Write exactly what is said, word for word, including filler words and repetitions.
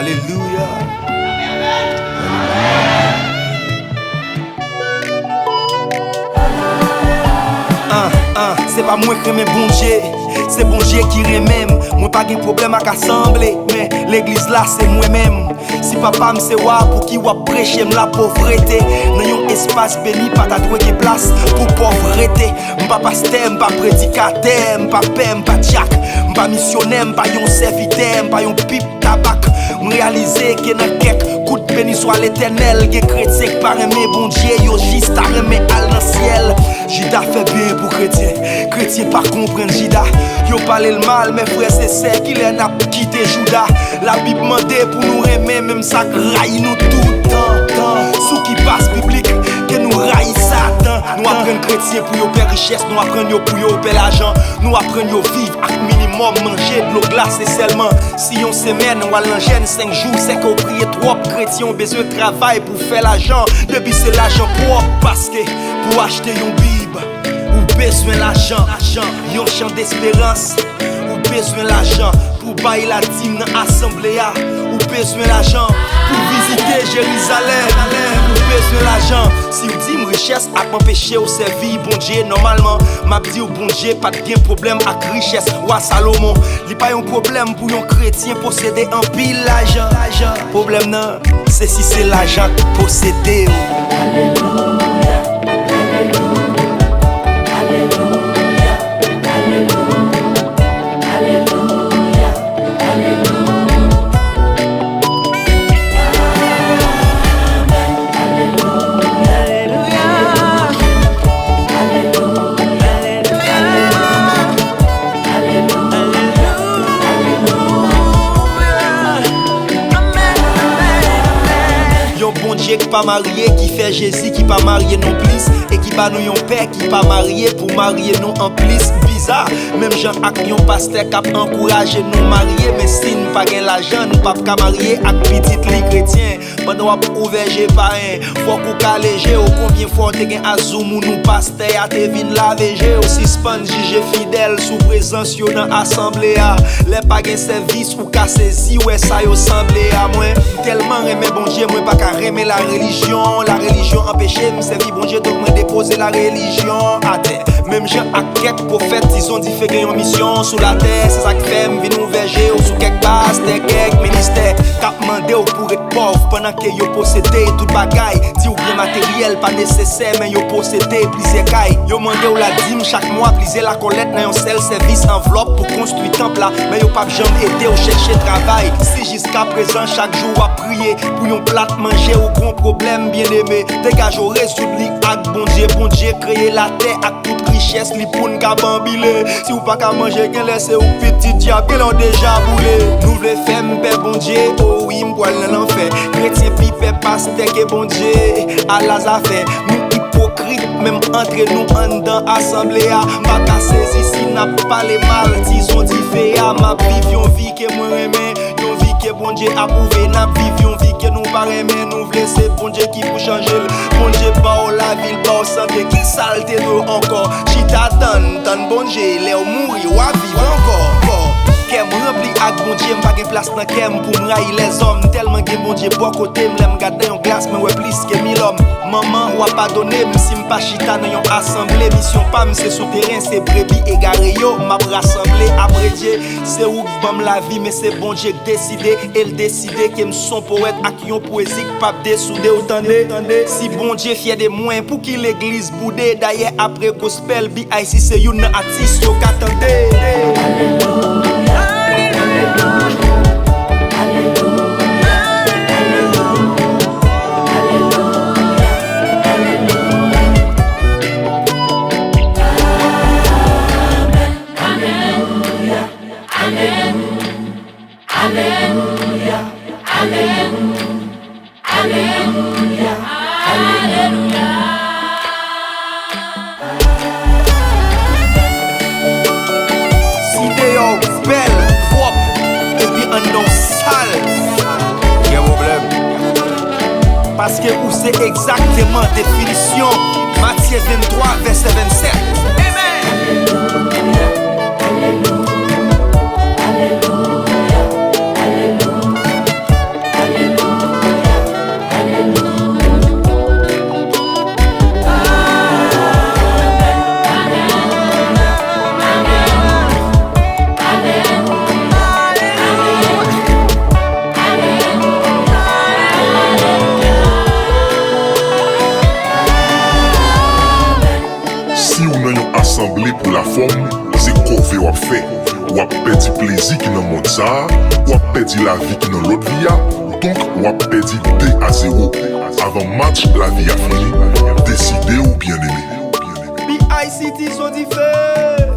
Alelouya. Ah, ah, se pa mwen k renmen Bondye, se Bondye ki renmen m. Mwen pa gen pwoblèm ak asanble, men legliz la se mwen menm. Si papa m se wa, pouki w ap preche m lapovrete? Nan yon espas beni pa ta dwe gen plas pou pòv rete. M pa pastè, m pa predikatè, m pa pè, m pa dyak, m pa misyonè, m pa yon sèvitè, m pa yon pip tabak. M reyalize ke nan kèk kout beni swa Letènèl, gen kretyen k pa renmen Bondye, yo jis ta renmen al nan syèl. Jida fè byen pou kretyen. Kretyen pa konprann Jida. Yo pale l mal, men frè se sè, kilè n ap kite Jouda? Labib mande pou nou renmen menm sa k rayi nou toutan. Sou ki baz biblik ke nou rayi Satan? Nou aprann kretyen pou yo pè richès, nou aprann yo pou yo pè lajan, nou aprann yo viv ak minimòm manje, dlo glase sèlman. Si yon semèn w al nan jèn senk jou, se ke w priye twòp. Kretyen w bezwen travay pou fè lajan, depi se lajan pwòp, paske pou achte yon bib, ou bezwen lajan. Yon chan desperans, ou bezwen lajan. Pou bay ladim nan asanble a, ou bezwen lajan. Pou vizite Jerizalèm, ou bezwen lajan. Si w di m richès ap anpeche w sèvi Bondye nòmalman, m ap di w Bondye pa t gen pwoblèm ak richès wa Salomon. Li pa yon pwoblèm pou yon kretyen posede anpil lajan. Pwoblèm nan, se si se lajan k posede w. Yon Bondye k pa marye, ki fè Jezi ki pa marye nonplis, e ki ba nou yon pè ki pa marye pou marye nou anplis. Biza, menm jan ak yon pastè k ap ankouraje nou marye, men si n pa gen lajan, n p ap ka marye ak pitit li kretyen. Pandan w ap ouvè je payen, fòk ou kale je w. Konbyen fwa w te gen a zoom ou nou pastè a te vin lave je w? Sispann jije fidèl sou prezans yo nan asanble a. Lè pa gen sèvis, ou ka sezi wè sa yo sanble a. Mwen, m tèlman renmen Bondye, mwen pa ka renmen larelijyon. Larelijyon anpeche m sèvi Bondye, donk mwen depoze larelijyon atè. Menm jan ak kèk pwofèt, dizon dife gen yon misyon sou latè. Se sa k fè m vin ouvè je w sou kèk pastè, kèk ministè k ap mande w pou ret pòv pandan ke yo posede tout bagay. Di w byen materyèl pa nesesè, men yo posede plizyè kay. Yo mande w ladim chak mwa, plizyè lakòlèt nan yon sèl sèvis, anvlòp pou konstwi tanp la, men yo p ap janm ede w chèche travay. Si jiskaprezan chak jou w ap priye pou yon plat manje, ou gon pwoblèm, byeneme, degaje w rezoud li ak Bondye. Bondye kreye latè ak tout richès li pou n ka banbile. Si w pa ka manje, genlè se ou k pitit dyab, genlè w deja boule. Nou vle fè m pè Bondye, o wi, m pwal nan lanfè. Kretyen pi pè pastè ke Bondye, ala zafè. Nou ipokrit, menm antre nou anndan asanble a. M pa ka sezi si n ap pale mal, dizon dife a. M ap viv yon vi ke mwen renmen, yon vi ke Bondye apwouve. N ap viv yon vi ke nou pa renmen, nou vle se Bondye ki pou chanje l. Bondye ba w lavi, l ba w sante, kisa l te dwe w ankò? Chita tann, tann Bondye, lè w mouri, w a viv ankò. Kè m ranpli ak Bondye, m pa gen plas nan kè m pou m rayi lèzòm. M tèlman gen Bondye bò kote m, lè m gad nan yon glas, mwen wè plis ke mil òm. Manman, w ap padone m si m pa chita nan yon asanble. Misyon pa m, se sou teren, se brebi egare yo m ap rasanble. Apre Dye, se ou k ban m lavi, men se Bondye k deside, e l deside ke m s on powèt ak yon pwezi k p ap desoude w, tande, tande. Si Bondye fyè de mwen, pouki legliz boude? Dayè, apre gospel, B I C se youn nan atis yo ka tande. Si deyò w bèl, pwòp, epi anndan w sal, gen pwoblèm. Paske ou se egzakteman definisyon Matye venntwa, vèsè vennsèt. Amen. w ap fè. W ap pèdi plezi ki nan mond sa a, w ap pèdi lavi ki nan lòt vi a, donk w ap pèdi de a zewo. Avan match lavi a fini, deside w, byeneme. B I C T son dife.